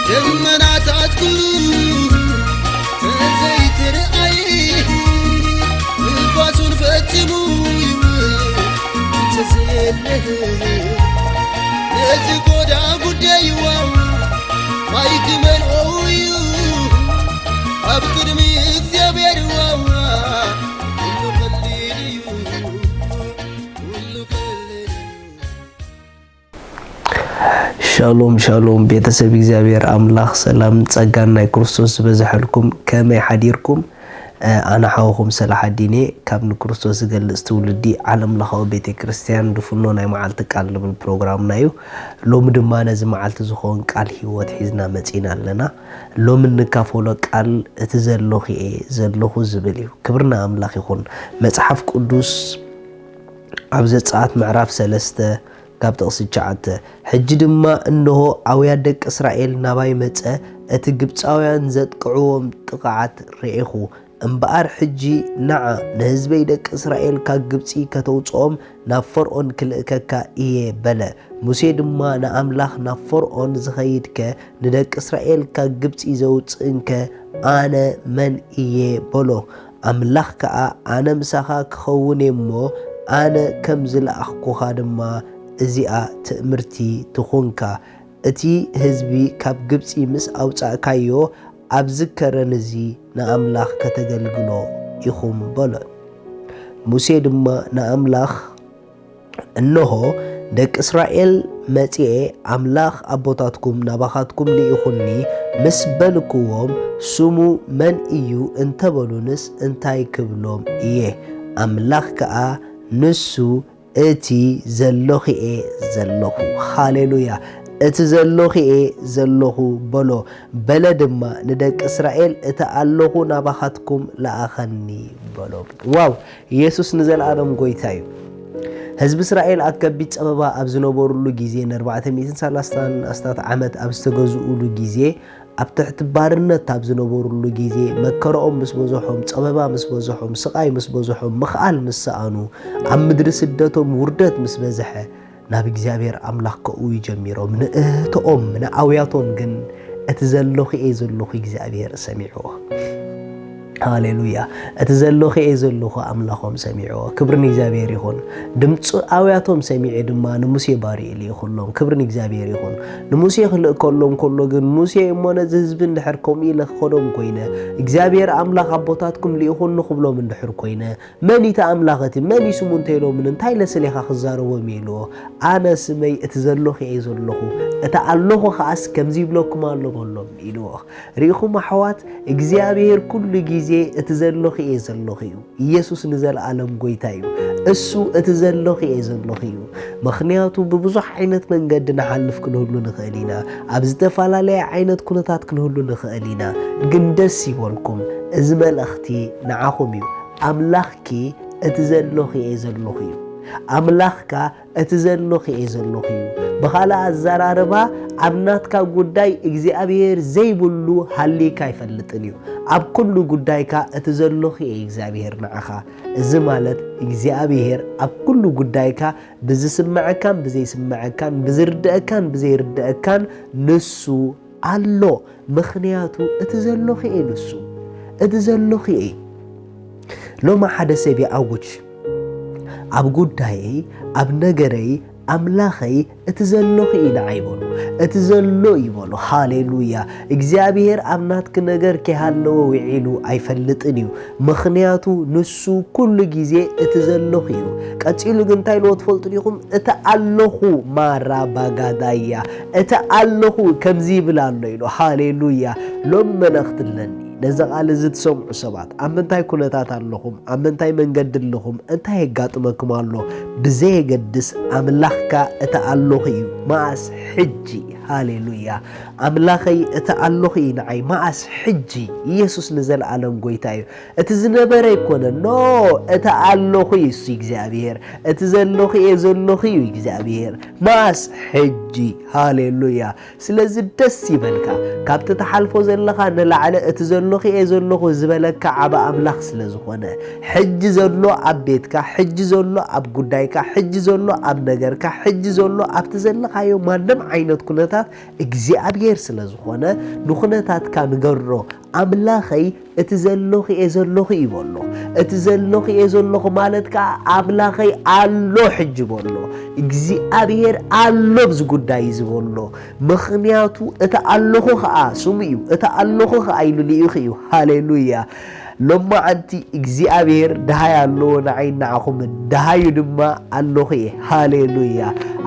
ደመናታት ኩሉ ተዘይትርኣይ፣ ንፋሱን ፈጺሙ ይውል እንተዘየለ፣ ነዚ ጎዳ ጉዳይዋ ማይ ክመልኦ እዩ ኣብ ቅድሚ እግዚኣብሔር ዋዋ። ኩሉ ቀሊል እዩ፣ ኩሉ ቀሊል እዩ። ሻሎም ሻሎም ቤተሰብ እግዚኣብሔር ኣምላኽ ሰላም ጸጋን ናይ ክርስቶስ ዝበዝሐልኩም፣ ከመይ ሓዲርኩም? ኣነ ሓወኹም ሰላሓዲን እየ ካብ ንክርስቶስ ዝገልጽ ትውልዲ ዓለም ለኻዊ ቤተ ክርስቲያን ድፍኖ ናይ መዓልቲ ቃል ልብል ፕሮግራምና እዩ። ሎሚ ድማ ነዚ መዓልቲ ዝኾን ቃል ህይወት ሒዝና መጺና ኣለና። ሎሚ እንካፈሎ ቃል እቲ ዘለኹ እየ ዘለኹ ዝብል እዩ። ክብርና ኣምላኽ ይኹን። መጽሓፍ ቅዱስ ኣብ ዘጸኣት ምዕራፍ ሰለስተ ካብ ጥቕሲ ትሽዓተ፣ ሕጂ ድማ እንሆ ኣውያት ደቂ እስራኤል ናባይ መጸ፣ እቲ ግብጻውያን ዘጥቅዕዎም ጥቕዓት ርኤኹ። እምበኣር ሕጂ ንዓ ንህዝበይ ደቂ እስራኤል ካብ ግብጺ ከተውጽኦም ናብ ፈርኦን ክልእከካ እየ በለ። ሙሴ ድማ ንኣምላኽ ናብ ፈርኦን ዝኸይድከ ንደቂ እስራኤል ካብ ግብጺ ዘውጽእንከ ኣነ መን እየ በሎ። ኣምላኽ ከኣ ኣነ ምሳኻ ክኸውን እየ እሞ ኣነ ከም ዝለኣኽኩኻ ድማ እዚኣ ትእምርቲ ትኹንካ። እቲ ህዝቢ ካብ ግብጺ ምስ ኣውጻእካዮ ኣብ ዝከረን እዚ ንኣምላኽ ከተገልግሎ ኢኹም በሎ። ሙሴ ድማ ንኣምላኽ እንሆ ደቂ እስራኤል መጺኤ ኣምላኽ ኣቦታትኩም ናባኻትኩም ልኢኹኒ ምስ በልክዎም ስሙ መን እዩ እንተበሉንስ እንታይ ክብሎም እየ? ኣምላኽ ከኣ ንሱ እቲ ዘለኹ እየ ዘለኹ። ሃሌሉያ! እቲ ዘለኹ እየ ዘለኹ በሎ። በለ ድማ ንደቂ እስራኤል እቲ ኣለኹ ናባኻትኩም ለኣኸኒ በሎም። ዋው! ኢየሱስ ንዘለኣለም ጎይታ እዩ። ህዝቢ እስራኤል ኣብ ከቢድ ጸበባ ኣብ ዝነበሩሉ ግዜ፣ ንኣርባዕተ ሚእትን ሰላሳን ኣስታት ዓመት ኣብ ዝተገዝኡሉ ግዜ፣ ኣብ ትሕቲ ባርነት ኣብ ዝነበሩሉ ግዜ፣ መከራኦም ምስ በዝሖም፣ ጸበባ ምስ በዝሖም፣ ስቓይ ምስ በዝሖም፣ ምኽኣል ምስ ሰኣኑ፣ ኣብ ምድሪ ስደቶም ውርደት ምስ በዝሐ፣ ናብ እግዚኣብሔር ኣምላኽ ከእውዩ ጀሚሮም። ንእህትኦም ንኣውያቶም ግን እቲ ዘለኹ እየ ዘለኹ እግዚኣብሔር ሰሚዕዎ። ሃሌሉያ። እቲ ዘለኹ እየ ዘለኹ ኣምላኾም ሰሚዕዎ። ክብሪ ንእግዚኣብሔር ይኹን። ድምፂ ኣውያቶም ሰሚዐ ድማ ንሙሴ ባሪኡ ልኢኹሎም። ክብሪ ንእግዚኣብሔር ይኹን። ንሙሴ ክልእከሎም ከሎ ግን ሙሴ እሞ ነዚ ህዝቢ እንድሕር ከምኡ ኢለ ክኸዶም ኮይነ እግዚኣብሔር ኣምላኽ ኣቦታትኩም ልኢኹኒ ክብሎም እንድሕር ኮይነ መን እዩ እቲ ኣምላኽ እቲ? መን እዩ ስሙ እንተኢሎምን እንታይ ኢለስ ኢኻ ክዛረቦም ኢልዎ። ኣነ ስመይ እቲ ዘለኹ እየ ዘለኹ፣ እቲ ኣለኹ ከኣስ ከምዚ ይብለኩም ኣሎ በሎም ኢልዎ። ርኢኹም ኣሕዋት፣ እግዚኣብሔር ኩሉ ግዜ እቲ ዘለኹ እየ ዘለኹ እዩ። ኢየሱስ ንዘለኣለም ጎይታ እዩ። እሱ እቲ ዘለኹ እየ ዘለኹ እዩ። ምኽንያቱ ብብዙሕ ዓይነት መንገዲ ንሓልፍ ክንህሉ ንኽእል ኢና። ኣብ ዝተፈላለየ ዓይነት ኩነታት ክንህሉ ንኽእል ኢና። ግን ደስ ይበልኩም፣ እዚ መልእኽቲ ንዓኹም እዩ። ኣምላኽኪ እቲ ዘለኹ እየ ዘለኹ እዩ። ኣምላኽካ እቲ ዘለኹ እየ ዘለኹ እዩ። ብኻልእ ኣዘራርባ፣ ኣብ ናትካ ጉዳይ እግዚኣብሔር ዘይብሉ ሃሊካ ኣይፈልጥን እዩ። ኣብ ኩሉ ጉዳይካ እቲ ዘለኹ እየ እግዚኣብሔር ንዓኻ። እዚ ማለት እግዚኣብሔር ኣብ ኩሉ ጉዳይካ ብዝስምዐካን ብዘይስምዐካን፣ ብዝርድአካን ብዘይርድአካን ንሱ ኣሎ። ምኽንያቱ እቲ ዘለኹ እየ ንሱ። እቲ ዘለኹ እየ። ሎሚ ሓደ ሰብ ይኣውጅ፣ ኣብ ጉዳየይ፣ ኣብ ነገረይ፣ ኣምላኸይ እቲ ዘለኹ እዩ ንዓይ በሉ። እቲ ዘሎ እዩ በሉ። ሃሌሉያ። እግዚኣብሔር ኣብ ናትኪ ነገር ከይሃለወ ውዒሉ ኣይፈልጥን እዩ። ምኽንያቱ ንሱ ኩሉ ግዜ እቲ ዘለኹ እዩ። ቀጺሉ ግን እንታይ ኢልዎ ትፈልጡ ዲኹም? እቲ ኣለኹ ማራ ባጋዳያ፣ እቲ ኣለኹ ከምዚ ይብል ኣሎ ኢሉ። ሃሌሉያ። ሎም መልእኽቲ ኣለኒ። ነዚ ቃል እዚ ትሰምዑ ሰባት፣ ኣብ ምንታይ ኩነታት ኣለኹም? ኣብ ምንታይ መንገዲ ኣለኹም? እንታይ የጋጥመኩም ኣሎ? ብዘየገድስ ኣምላኽካ እቲ ኣለኹ እዩ። መኣስ? ሕጂ። ሃሌሉያ። ኣምላኸይ፣ እቲ ኣለኹ እዩ ንዓይ። መዓስ? ሕጂ። ኢየሱስ ንዘለኣለም ጐይታ እዩ። እቲ ዝነበረ ኣይኮነን። ኖ፣ እቲ ኣለኹ እዩ እሱ እግዚኣብሔር። እቲ ዘለኹ እየ ዘለኹ እዩ እግዚኣብሔር። መዓስ? ሕጂ። ሃሌሉያ። ስለዚ ደስ ይበልካ። ካብቲ ትሓልፎ ዘለኻ ንላዕሊ እቲ ዘለኹ እየ ዘለኹ ዝበለካ ዓቢ ኣምላኽ ስለ ዝኾነ፣ ሕጂ ዘሎ ኣብ ቤትካ፣ ሕጂ ዘሎ ኣብ ጉዳይካ፣ ሕጂ ዘሎ ኣብ ነገርካ፣ ሕጂ ዘሎ ኣብቲ ዘለኻዮ ማንም ዓይነት ኩነታት እግዚኣብሔር ስለ ዝኾነ፣ ንኹነታትካ ንገሮ። ኣምላኸይ፣ እቲ ዘለኹ እየ ዘለኹ እዩ በሎ። እቲ ዘለኹ እየ ዘለኹ ማለት ከኣ ኣምላኸይ ኣሎ ሕጂ በሎ። እግዚኣብሔር ኣሎ ኣብዚ ጉዳይ እዚ በሎ። ምኽንያቱ እቲ ኣለኹ ኸኣ ስሙ እዩ። እቲ ኣለኹ ኸኣ ኢሉ ልኢኹ እዩ። ሃሌሉያ። ሎማዓንቲ እግዚኣብሔር ደሃይ ኣለዎ ንዓይ ንዓኹምን፣ ደሃዩ ድማ ኣለኹ እየ። ሃሌሉያ።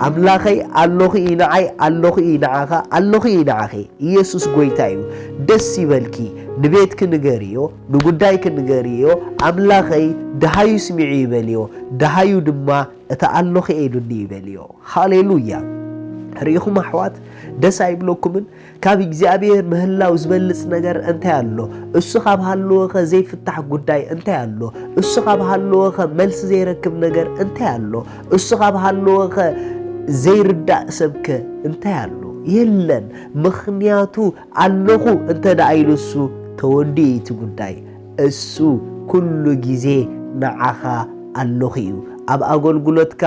ኣምላኸይ ኣለኹ እዩ ንዓይ፣ ኣለኹ እዩ ንዓኻ፣ ኣለኹ እዩ ንዓኺ። ኢየሱስ ጐይታ እዩ። ደስ ይበልኪ። ንቤትኪ ንገርዮ፣ ንጉዳይኪ ንገርዮ። ኣምላኸይ ደሃዩ ስሚዑ እዩ በልዮ፣ ደሃዩ ድማ እቲ ኣለኹ እየ ኢሉኒ እዩ በልዮ። ሃሌሉያ። ርኢኹም ኣሕዋት፣ ደስ ኣይብለኩምን? ካብ እግዚኣብሔር ምህላው ዝበልጽ ነገር እንታይ ኣሎ? እሱ ካብ ሃለወኸ ዘይፍታሕ ጉዳይ እንታይ ኣሎ? እሱ ካብ ሃለወኸ መልሲ ዘይረክብ ነገር እንታይ ኣሎ? እሱ ካብ ሃለወኸ ዘይርዳእ ሰብከ እንታይ ኣሎ? የለን። ምኽንያቱ ኣለኹ እንተ ደኣ ኢሉ እሱ፣ ተወዲኡ እዩ እቲ ጉዳይ። እሱ ኩሉ ግዜ ንዓኻ ኣለኹ እዩ። ኣብ ኣገልግሎትካ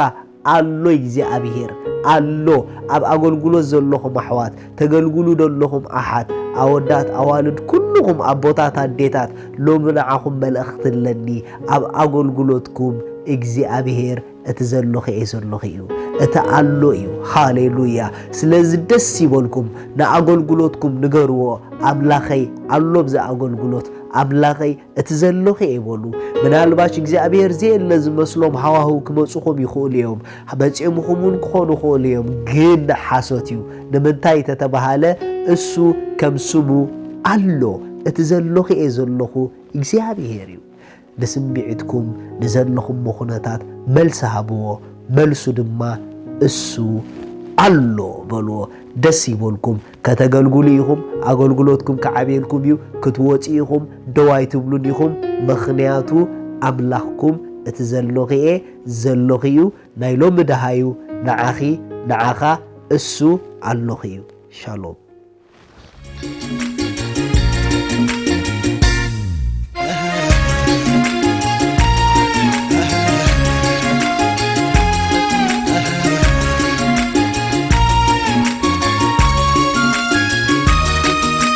ኣሎ እግዚኣብሔር ኣሎ። ኣብ ኣገልግሎት ዘለኹም ኣሕዋት፣ ተገልግሉ ዘለኹም ኣሓት፣ ኣወዳት፣ ኣዋልድ፣ ኩልኹም ኣቦታት፣ ኣዴታት፣ ሎሚ ንዓኹም መልእኽቲ ኣለኒ። ኣብ ኣገልግሎትኩም እግዚኣብሔር እቲ ዘለኹ እየ ዘለኹ እዩ። እቲ ኣሎ እዩ። ሃሌሉያ። ስለዚ ደስ ይበልኩም፣ ንኣገልግሎትኩም ንገርዎ። ኣምላኸይ ኣሎ ብዚ ኣገልግሎት፣ ኣምላኸይ እቲ ዘለኹ እየ በሉ። ምናልባሽ እግዚኣብሔር ዘየለ ዝመስሎም ሃዋህው ክመጹኹም ይኽእሉ እዮም። መጺኦምኹም እውን ክኾኑ ይኽእሉ እዮም። ግን ሓሶት እዩ። ንምንታይ ተተባሃለ፣ እሱ ከም ስሙ ኣሎ። እቲ ዘለኹ እየ ዘለኹ እግዚኣብሔር እዩ። ንስምዒትኩም፣ ንዘለኹሞ ኩነታት መልሲ ሃብዎ። መልሱ ድማ እሱ ኣሎ በልዎ። ደስ ይበልኩም። ከተገልግሉ ኢኹም። ኣገልግሎትኩም ክዓብየልኩም እዩ። ክትወጹ ኢኹም። ደው ኣይትብሉን ኢኹም። ምኽንያቱ ኣምላኽኩም እቲ ዘለኹ እየ፣ ዘለኹ እዩ። ናይ ሎሚ ደሃዩ ንዓኺ፣ ንዓኻ እሱ ኣለኹ እዩ። ሻሎም።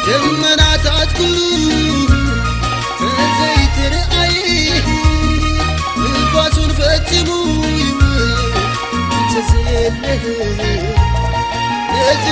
ደመናታት ኩሉ ተዘይትርኣይ፣ ንፋሱን ፈጺሙ ይውል ተዘየለ። ነዚ